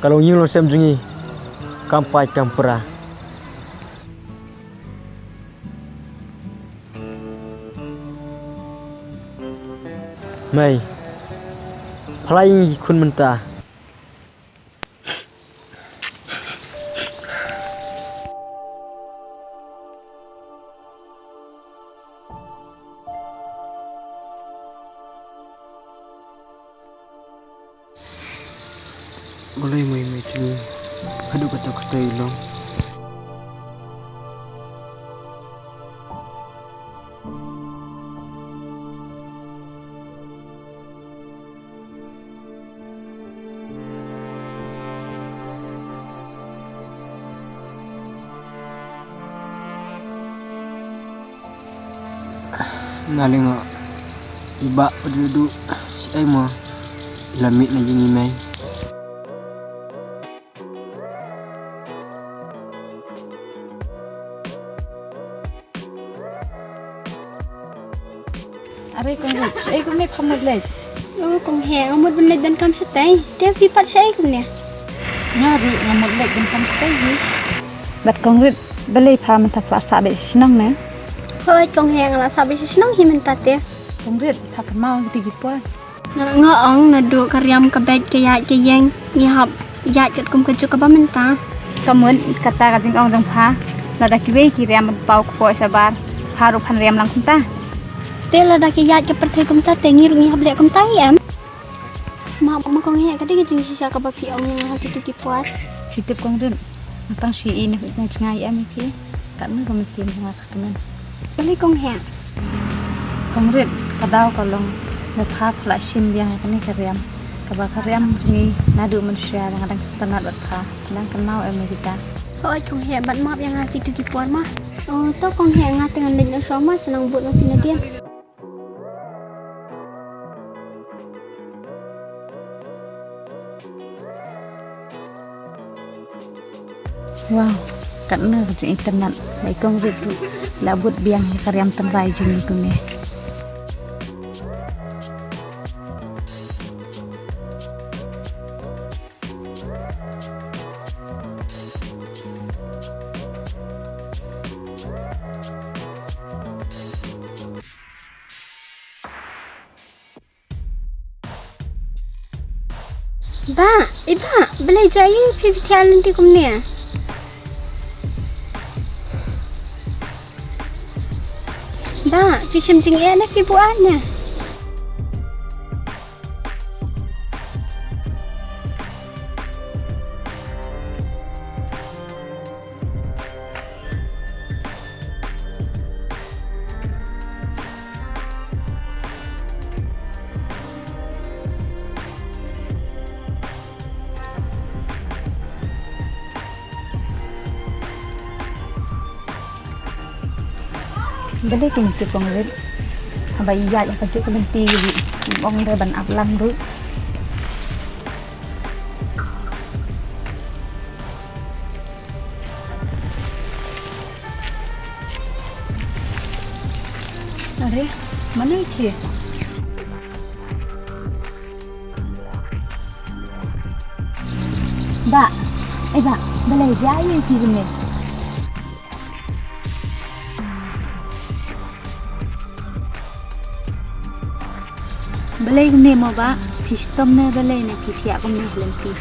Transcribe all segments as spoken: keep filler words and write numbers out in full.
Ka long ïing long sem jong ngi kam pat kam pra. Mei, pynlait ïa ngi khun mynta. Balei mei mei jong ngi haduh katta katta i long? Na lyngngoh i bah u duh duh, shaei mo i la mih na ïing i mei. Are Kong Rit, shaei kumne pha mut leit? O Kong Heh, nga mut ban leit donkam shatei. Te phi pat shaei kumne? Nga ruh nga mut leit donkam shatei hi. Bad Kong Rit, balei pha mynta pha la sah beit sha shnong ne? Hooid Kong Heh, nga la sah beit sha shnong hi mynta te. Kong Rit, pha kynmaw kito ki por? Nga, nga ong naduh ka riam ka beit ka ïaid ka ïeng ngi hap ïaid katkum ka juk kaba mynta. Ka mut kata ka jingong jong pha, lada kiwei ki riam ban paw kpoh shabar, pha ruh phan riam lang kumta. Te lada ki ïaid ka pyrthei kumta te ngi ruh ngi hap leh kumta hi em? Ma, ma Kong Heh, ka dei ka jingshisha kaba phi ong ïa nga ha kito ki por. Phi tip Kong Rit, nga tang shu ïohi na ka jngai em ïa phi. Katno ka mynsiem jong nga ka kmen. Balei Kong Heh? Kong Rit, ka daw ka long ba pha pha la shim biang ïa kane ka riam. Kaba ka riam jong ngi naduh mynshuwa nga dang sngewtynnat bad pha. Dang kynmaw em ïa kita? Hooid Kong Heh, bad map ïa nga kito ki por ma. O to Kong Heh, nga te ngan leit noh shuwa ma, sa nang bud ma phi nadien. Wow, katno ka jingitynnat ba i Kong Rit ruh la bud biang ïa ka riam tynrai jong ngi kumne. Bah, i bah, balei jia ïa phi, phi thiah lynti kumne? Bah, phi shim jingeh ne phi buaid ne? Balei kin tip Kong Rit? Haba ïaid ha kajuh ka lynti ïa u ong dei ban ap lang ruh. Are, mano ïa phi? Bah, eh bah, balei jia ïa phi kumne? Balei kumne mo bah, phi shitom ne balei ne phi thiah kumne ha lynti?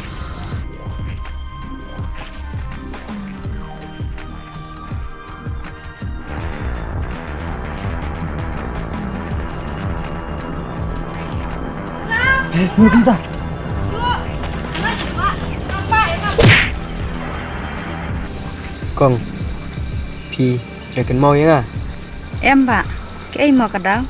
Eh, move kumta. Kong, phi da kynmaw ïa nga? Em bah, kaei mo ka daw?